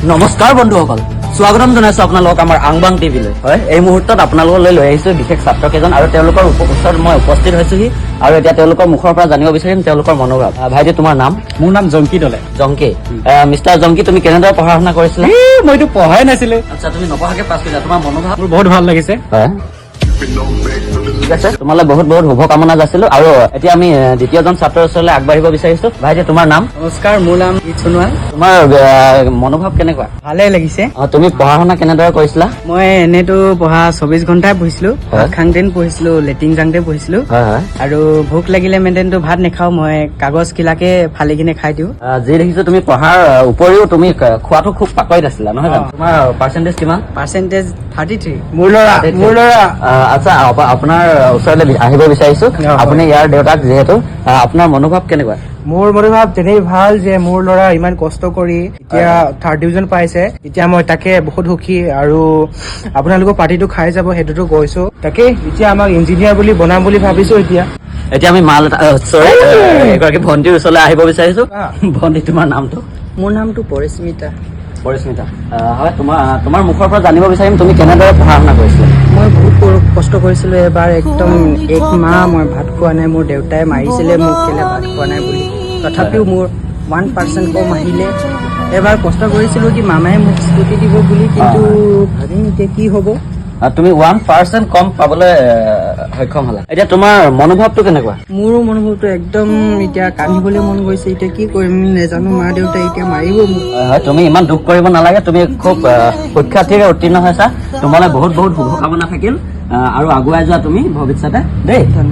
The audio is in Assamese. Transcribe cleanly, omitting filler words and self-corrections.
নমস্কাৰ বন্ধুসকল, স্বাগতম জনাইছো আপোনালোকক আমাৰ আংবাং টিভিলৈ। হয়, এই মুহূৰ্তত আপোনালোকলৈ লৈ আহিছো বিশেষ ছাত্ৰ কেইজন আৰু তেওঁলোকৰ ওচৰত মই উপস্থিত হৈছোহি আৰু এতিয়া তেওঁলোকৰ মুখৰ পৰা জানিব বিচাৰিম তেওঁলোকৰ মনোভাৱ। ভাইটি, তোমাৰ নাম? মোৰ নাম জংকী দলে। জংকী। মিষ্টাৰ জংকী, তুমি কেনেদৰে পঢ়া শুনা কৰিছিলা? এই, মইতো পঢ়াই নাছিলো। আচ্ছা, তুমি নপঢ়াকে পাছ কৰিলা, তোমাৰ মনোভাৱ? মোৰ বহুত ভাল লাগিছে। হয়, ঠিক আছে, তোমালৈ বহুত বহুত শুভকামনা যাচিলো। আৰু এতিয়া আমি দ্বিতীয়জন ছাত্ৰৰ ওচৰলৈ আগবাঢ়িব বিচাৰিছো। ভাইটি, তোমাৰ নাম? নমস্কাৰ, মোৰ নাম জিত সোণোৱাল। তোমাৰ মনোভাৱ কেনেকুৱা? ভালে লাগিছে। তুমি পঢ়া শুনা কেনেদৰে কৰিছিলা? মই এনেইতো পঢ়া 24 ঘণ্টাই পঢ়িছিলো। ভাত খাওঁতেন পঢ়িছিলো, লেট্ৰিন যাওঁতে পঢ়িছিলো। হয় হয় আৰু ভোক লাগিলে মেনটেনটো ভাত নাখাওঁ, মই কাগজ খিলাকে ফালি কিনে খাই দিওঁ। যি দেখিছো, তুমি পঢ়াৰ উপৰিও তুমি খোৱাটো খুব পাকৈত আছিলা, নহয় জানো? তোমাৰ পাৰ্চেন্টেজ কিমান? পাৰ্চেণ্টেজ 33। মোৰ ল'ৰা, মোৰ ল'ৰা। আচ্ছা, আপোনাৰ ওচৰলৈ আহিব বিচাৰিছো। আপুনি ইয়াৰ দেউতাক যিহেতু, আপোনাৰ মনোভাৱ কেনেকুৱা? মোৰ মনোভাৱ তেনেই ভাল যে মোৰ ল'ৰা ইমান কষ্ট কৰি এতিয়া থাৰ্ড ডিভিজন পাইছে। এতিয়া মই তাকে বহুত সুখী আৰু আপোনালোকৰ পাৰ্টিটো খাই যাব, সেইটোতো কৈছো। তাকে এতিয়া আমাক ইঞ্জিনিয়াৰ বুলি বনাম বুলি ভাবিছো এতিয়া। এতিয়া আমি মাল এটা, চৰি, এগৰাকী ভণ্টিৰ ওচৰলৈ আহিব বিচাৰিছো। ভণ্টি, তোমাৰ নামটো? মোৰ নামটো পৰিস্মিতা। পৰিস্মিতা। হয়, তোমাৰ মুখৰ পৰা জানিব বিচাৰিম, তুমি কেনেদৰে পঢ়া শুনা কৰিছিলা? মই বহুত কষ্ট কৰিছিলো। এবাৰ একদম এক মাহ মই ভাত খোৱা নাই। মোৰ দেউতাই মাৰিছিলে মোক, কেলে ভাত খোৱা নাই বুলি। তথাপিও মোৰ 1% কম আহিলে। এবাৰ কষ্ট কৰিছিলো কি মামাই মোক স্কুটি দিব বুলি, কিন্তু ভাবিম এতিয়া কি হ'ব। তুমি 1% কম পাবলৈ সক্ষম হলা। এতিয়া তোমাৰ মনোভাৱটো কেনেকুৱা? মোৰো মনোভাৱটো একদম এতিয়া কান্দিবলৈ মন গৈছে। এতিয়া কি কৰিম নাজানো, মা দেউতাই এতিয়া মাৰিব মোক। হয়, তুমি ইমান দুখ কৰিব নালাগে। তুমি খুব সুখ্যাতিৰে উত্তীৰ্ণ হৈছা। তোমালৈ বহুত বহুত শুভকামনা থাকিল আৰু আগুৱাই যোৱা তুমি ভৱিষ্যতে দেই। ধন্যবাদ।